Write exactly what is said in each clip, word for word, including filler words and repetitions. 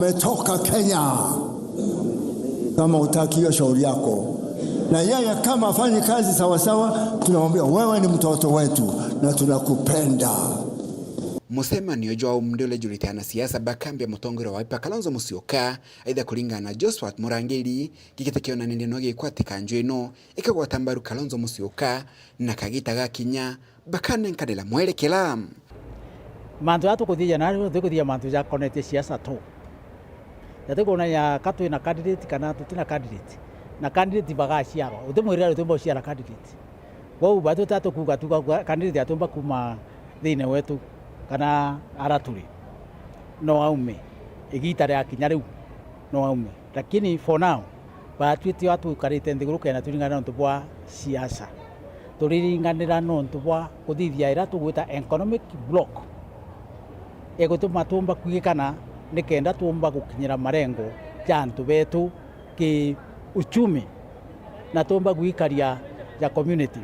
Umetoka Kenya. Kama utaki hiyo, shauri yako. Na yeye kama afanyi kazi sawasawa, tunamwambia, "Wewe ni mtoto wetu na tunakupenda." Mucemanio jwa umnde uria jurite anasiasa bakambia mutongoria wa Wiper Kalonzo Musyoka, aitha kuringana na Josphat Murangiri, gikite kionanire no gikwateka nju ino, ikagwata mbaru Kalonzo Musyoka, na kagita gakinya, bakanenkanira mwerekera. Mantu jaria tukuthithia nario, tutikuthithia mantu jakonetie siasa tu. Jatikuonania ka twina candidate kana tutina candidate. Na candidate bagaciarwa. Uti mwirire atiumba guciara candidate. Kwou batu ta tukuuga tuga candidate atiumba kuuma thiini wetu kana ara turi. No aume. Igita riakinya riu, no aume. Lakini for now, baatwite o a twikarite nthiguru kenda turiringanira nontu bwa siasa. Turiringanira nontu bwa kuthithia iria tugwita economic block igutuma tuumba kwigikana nikenda tuumba gukinyira marengo ja antu betu ki uchumi na tuumba gwikaria ja community.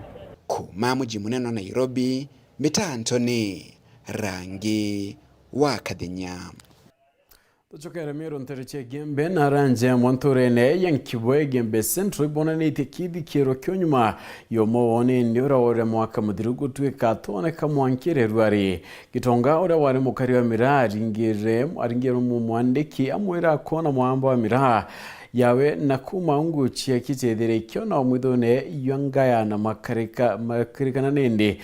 Kuuma muji munene wa Nairobi, mbita Anthony Rangi wa Kathenya. Tucokere Meru nteere cia Igembe na aranja mwa nturene ya Nkibwe Igembe Central ibonanite kithikiro kia nyuma ya umwe wao nindi uria wore mwaka muthiru gutwika atoneka mwankire ruari. Gitonga uria wari mukari wa miraa aringire, aringire mu-, mwandiki amwira akoona mwamba wa miraa yawe na kuuma ungu ciaki ciethire ikiona umwithone ywa ngaya na makarika-, makarikana nindi.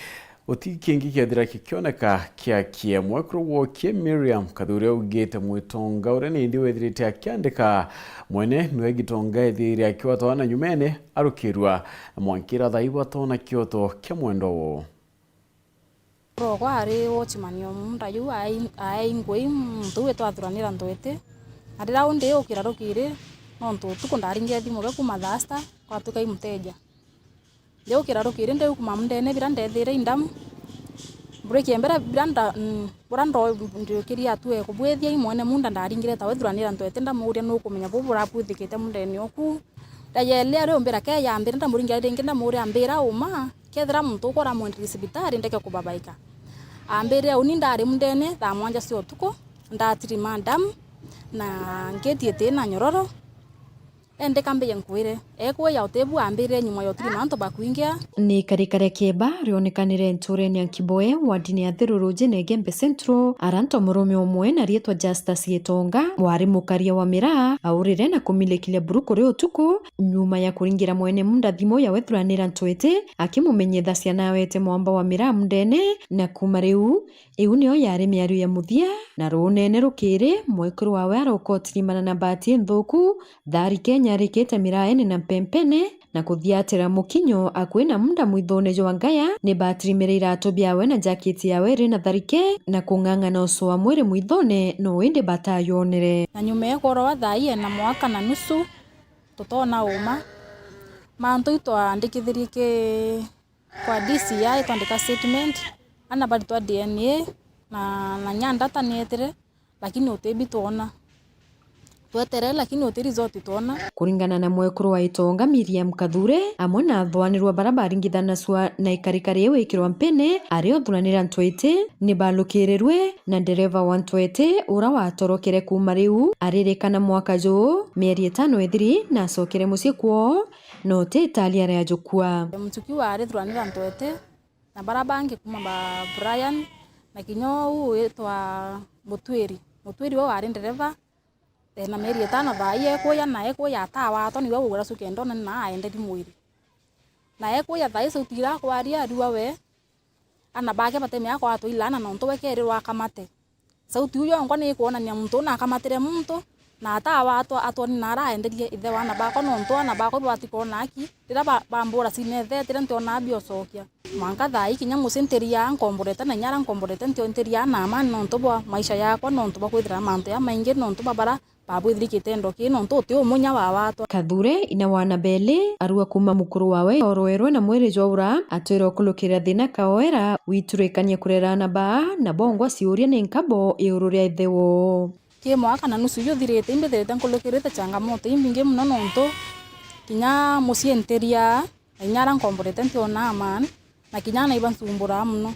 Uti kingi kiethira kikioneka kiakie. Mwekuru wokie Miriam Kathuri augite mwitonga uria nindi wethirite akiandika mwene niwe gitonga ethire akiwatwa na nyumene arukirua na mwankira thai batona kioto kia mwendo wo. Rogwa ari watchman o munda juu aai, aai ngui muntu uu itwathuranira ntwete. Na riria undi ukira rukiri, nontu utuku ndaringire thimu ge kuuma thaa sita, kwatuka i muteja. Ndiukira rukiri ndiukuma mundene bira ndethire indamu. Break ya mbere bira nda-, mm, bura ndo-, ndiukirie atue kubwithia i mwene munda ndaringire ta wethuranira ntwete ndamuuria nukumenya bu burabwithikite mundene oku. Ndayelea riu mbira ke yambire ndamuringira ringi ndamuuria ambira uma kethira muntu uku uramwenderi cibitari ndeke kubabaika. Ambire uni ndari mundene thaa mwanja cia utuku ndatirima ndamu na ngiti iti na nyororo. Indi ka mbije nkwire, ekwoya utibu ambirire nyuma ya utiri mantu bakwingia. Ni karikare kieba rionekanire nturene ya Nkiboe, wardini ya Thirurujine Igembe Central, aranto murume umwe na riitwa Justus Gitonga, wari mukaria wa miraa, aurire na kumilikile buru kuri utuku, nyuma ya kuringira mwene munda thimu ya wethuranira ntwete, akimumenyethacia na awete mwamba wa miraa mundene, na kuuma riu, iu niyo yari miario ya muthia, na ruunene rukiri, mwekuru wawe aroka utirimana na mbaati nthuku, Tharike nyarikite miraene na mpempene, na kuthiatira mukinyo akui na munda mwithone jwa ngaya, ni batirimire iratu biawe na jaketi yawe iri na tharike, na kung'ang'ana uso wa mwiri mwithone, no indi batayonere. Na nyuma ya kworoa thaa ii na mwaka na nusu, tutona uma. Mantu itwandikithirie ki kwa D C I twandika statement, ana baritwa D N A, na, na nyandata nietire, lakini utibi twona. Twetere, lakini uti result twona. Kuringana na mwekuru wa Itonga, Miriam Kathure, amwe na athwanirwa bara baringithanasua na ikarikari iu ikirwa mpene, ari uthuranira ntwete, ni balukirirwe na ndereva wa ntwete, ura watorokere kuuma riu, aririkana mwaka juu, mieri itano ithiri, na acokere mucii kwoo, no ti itali aria ajukua. Muchuki wari thuranira ntwete, na bara bangi kuma ba Brian, na kinya uu witwa Mutwiri. Mutwiri we wari ndereva, ena mieri itano thaa ii ekuya, na ekuya atawatwa niwe waugira cuki endone na aenderi mwiri. Na ekuya thaa ii sauti irakwaria ariwa we, ana bake batemea kwatwa ilaana nontu we kerirwa akamate. Sauti iu yonkwa ni ikwonania muntu uu nakamatire muntu, na atawa atwa-, atwoni na araenderie ithe wa ana bakwa, nontu ana bakwa ibati kwona aki. Riria ba-, bambura cina ithetire, ntionaa biocokia. Mwanka thaa ii kinya mucii ntiria nkomborete, na inya ara nkomborete ntio ntiria na amani nontu bwa maisha yakwa, nontu bwa kwithira mantu jamaingi, nontu bwa bara babwithirikite ndo kii, nontu uti umunya wa watwa. Kathure, ina wana beli, arua kuuma mukuru wawe oroerwe na mwiri jwa ura, atwire ukulukira thina kaoera, witurikanie kurera ana baa, na bongwa ciuria ni nkabo iuru ria ithe woo. Ki mwaka na nusu iu uthirite, imbithirite nkulukirite changamoto imbingi muno, nontu kinya mucii ntiria, na inya ara nkomborete ntionaa amani, na kinya ana ibancumbura muno.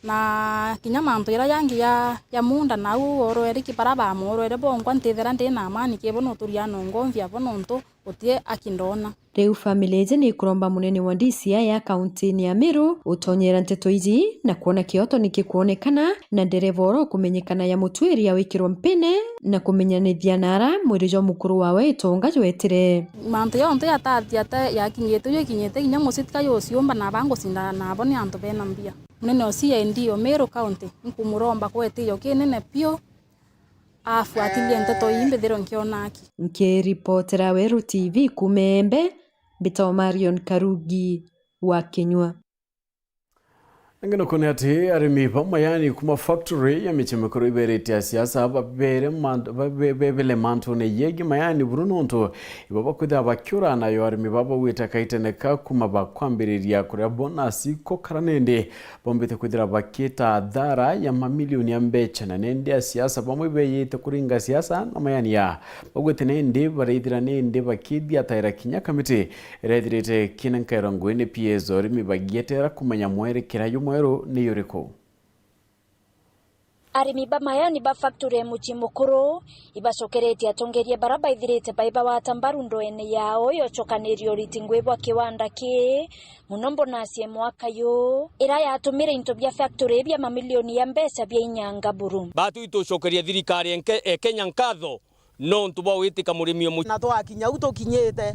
Na kinya mantu jaria jangi ja, ja muunda nau orweri ki bara bamworwere bonkwa, ntithira ndi na amani kibo, no turiana ungomvi abo nontu guti aki ndona. Riu family iji ni ikuromba munene wa D C I ya kaunti-ini ya Meru utonyera nteto iji na kwona kioto ni kikwonekana na ndereva uria ukumenyekana ya mutwiria wikirwa mpine na kumenyanithia na ara mwiri jwa mukuru wawe itonga jwetire. Mantu jonthe jatathi ata yakinyite, ju ikinyite kinya mucii tika juciumba na aba ngucindana nabo ni antu bena mbia. Munene o C I D o Meru County nkumuromba kwa gitiio kinene piu afuatilie nteto ii mbithirwe nkiona aki. Nkiripotera Weru T V kuuma Embe, mbitagwa Marion Karugi wa Kinyua. Ingi nuku ni ati arimi ba majani kuma factory ya michemekero iberete asiasa babere mantu, babe-, bebele mantune yegi majani buru nontu ibo bakwithira bakiura nayo arimi baba gwita kaitene ka kuma bakwambiriria kuria bonasi ko kara nindi bombite kwithira bakiita thara ya mamilioni ya mbecha, na nindi asiasa bamwe beyite kuringa siasa na majani ya bagwite nindi barithira nindi bakithiataira kinya kamiti irethirite kina nkairo ngugi ni P S o arimi bagietera kumenya mwerekera jumweru ni juriku. Arimi ba majani ba factory ya mucii mukuru ibacokeretie atongeria bara baithirite baibawata mbaru ndwene yao yocokaniriria uriti ngugi bwa kiwanda kii, muno mbonasi ya mwaka yu, ira yatumire into bia factory bia mamilioni ya mbeca bia inyanga buru. Batwi tucokerie thirikari ya Nke-, ya Kenya nkatho nontu bwa gwitika murimi o mu- Na twakinya u tukinyite,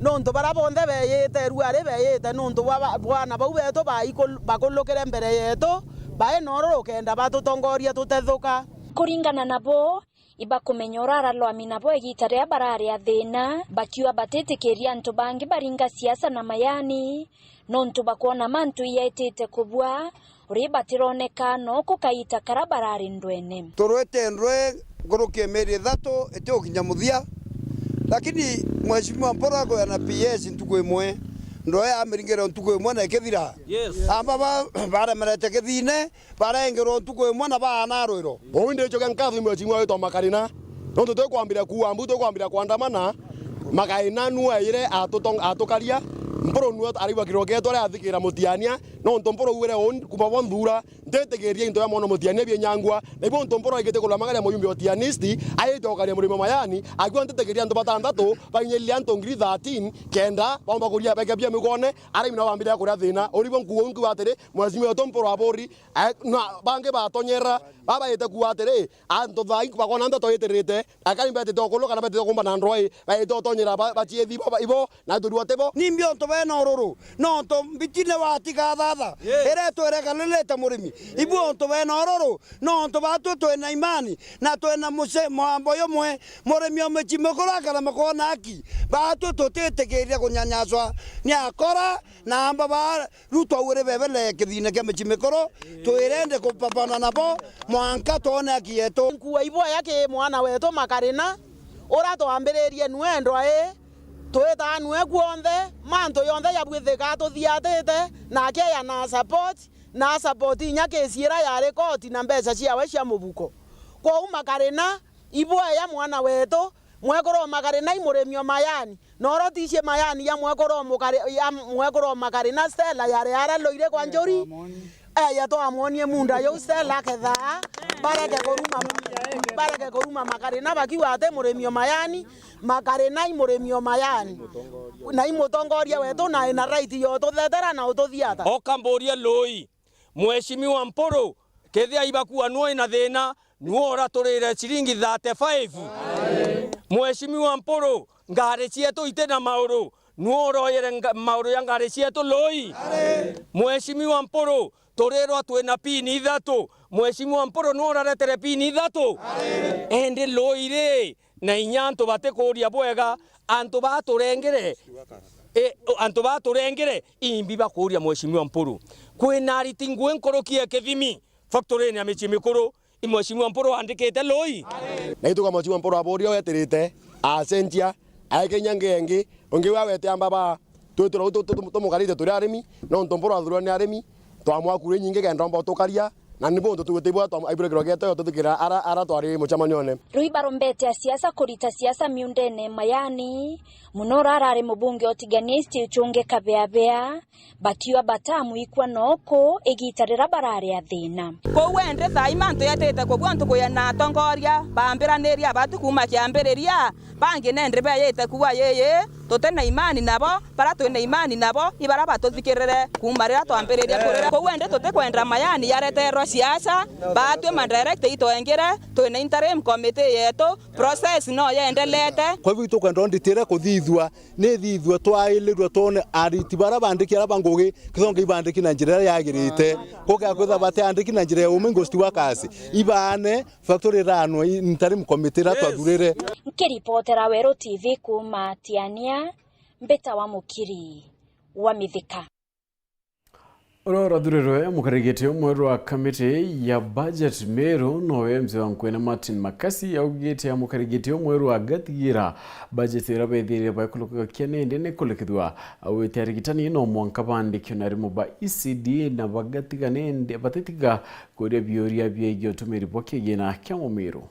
nontu bara bonthe beyite, ruari beyite nontu bwa ba-, bwana bau betu baikul-, bakulukire mbere yetu, bai na ururu kenda batutongoria tutethuka. Kuringana nabo, ibakumenya urara rwami nabo igita riria barari a thina, bakiuga batitikiria antu bangi baringa siasa na majani, nontu bakwona mantu iyaitite kubua, uri batironeka no ku kaita kara barari ndwene. Turwite ndwe nkuruki ya mieri ithatu iti gukinya muthia, lakini Mheshimiwa Mpuru akwira na P S ntuku imwe, ndwe amiringire ntuku imwe na ikithira. Yes. Amba ba-, baremerete kithine, barengerwa ntuku imwe na baana rwiro. Uu ndi njokia nkatho i Mheshimiwa witwa Makarina, nontu twikwambiria kuua mbu, twikwambiria kwandamana, Makarina nue aire atutong-, atukaria, Mpuru nue araigua kiriro gietu aria athikira mutiania, nontu Mpuru augire uu kuma bo nthura, ntitikiria into bia mwana mutiania bienyangua, na ibo ntu Mpuru aikite kurua magari ya muyumbi wa Tianisti, aite ukaria murimi wa majani, akiuga ntitikiria antu batantatu, bainyiria antu ngiri thirteen, kenda baumba kuria beke bia migone, arimi nao bambire kuria thina. Uri bo nkuo nkiuga atiri, Mheshimiwa wetu Mpuru aburi, Eh, na bangi batonyera, babaite kuuga atiri, antu thaa ii bakona nteto itiririte, akari betite ukulu kana betite kumba na ndwai, baite utonyera ba-, bachiethi ibo, ibo, na turua tibo. Nimbi untu bena ururu? Nontu mbiti ni watiga thatha, yes, iretwire galilite murimi. Ibu untu bena ururu, nontu batwi twina imani, na twina muce-, mwambo yumwe, murimi o mucii mukuru akarema kwona aki. Batwi tutitikiria kunyanyaswa ni akora, na amba ba Riu twaugire bebele kithine kia micii mikuru, twirende kupambana nabo mwanka twone haki yetu. Nkuua iboya ki mwana wetu Makarina, ura twambiririe nue ndwai, twitaa nue kuonthe, mantu yonthe jabwithika atuthiatite, nake ya na support, na support inya kesi ira yari koti na mbeca ciawe cia mubuko. Kwou Makarina, iboya mwana wetu, mwekuru o Makarina i murimi o mayani, na ura uticie mayani ya mwekuru o Mukari-, ya mwekuru o Makarina Stella yari ara loire kwa njuri. Eya twamwonie munda yau Stella akethaa, bareke kuruma, bareke kuruma Makarina bakiuga ati murimi o mayani, Makarina i murimi o mayani. Na i mutongoria wetu na ina right ya ututhetera na ututhiata. Oka mburie lui, Mheshimiwa Mpuru, kethia ibakua nwe na thina, nwe uraturire ciringi thirty-five? Mheshimiwa Mpuru, ngari cietu iti na mauru, nwe uroyere nga-, mauru ya ngari cietu lui? Mheshimiwa Mpuru, turirwa twina pini ithatu, Mheshimiwa Mpuru nwe uraretere pini ithatu? Indi lui ri, na inya antu batikuria bwega, antu baturengere, e, antu baturengere, imbi bakuria Mheshimiwa Mpuru. Kwina ariti ngui nkuruki ya kithimi, factory-ini ya micii mikuru, i Mheshimiwa Mpuru andikite lui? Na ituka Mheshimiwa Mpuru aburia wetirite, acenjia, aeke inya ngi engi, ungi wa wete amba ba, twitira u tu-, tu-, tu-, tumukarite turi arimi, nontu Mpuru athurwa ni arimi, twamwakure nyingi kenda omba utukaria, Na ni buntu tugwite ibwa twa-, aiburekirwa gete yo tuthikira ara, ara twari mucemanione. Riu ibarombete asiasa kurita siasa miundene Mayani, muno uria arari mubunge o Tigania East Uchunge Kabeabea, batiua batamwikua noku igita riria barari a thina. Kou indi thaai mantu yetite kubua ntuku ya na atongoria bambiraniria batu kuuma kiambiriria, bangi nendi beyite kuua yii, tuti na imani nabo, bara twi na imani nabo, ibara batuthikirire kuuma riria twambiririe kurira. Kou indi tutikwenda Mayani yareterwa siasa, batwi ma director itwengire, twi na interim committee yetu, process no yendelete. Kwa hivyo itukwenda audit iria kuthithua, ni ithithua twailirwe twone ariti bara bandiki ara ba ngugi, kithonge ibandiki na njira iria yagirite. Kugia kwitha bati andiki na njira ya ume ghost workers, ibaane factory iranwe i-, interim committee iria twathurire. Nkiripotera Weru T V kuuma Tiania, mbita wa Mukiri wa Mithika. Uria urathurirwe mukarigiti umwe rwa kamiti ya budget Meru nowe M C A wa Nkwene Martin Makasi augite mukarigiti umwe rwa gatigira budget iria bethirie baikulukakia nindi ni kulikithua. Augite arigitani no mwanka bandikio na arimu ba E C D na bagatiga nindi batitiga kuria biuria biegie utumiri bwa kigina kia mumiru.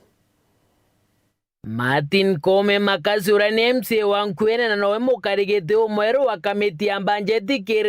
Martin Koome Makasi uria ni M C A wa Nkwene na nowe mukarigiti umweru wa kamiti ya mbanjeti kiri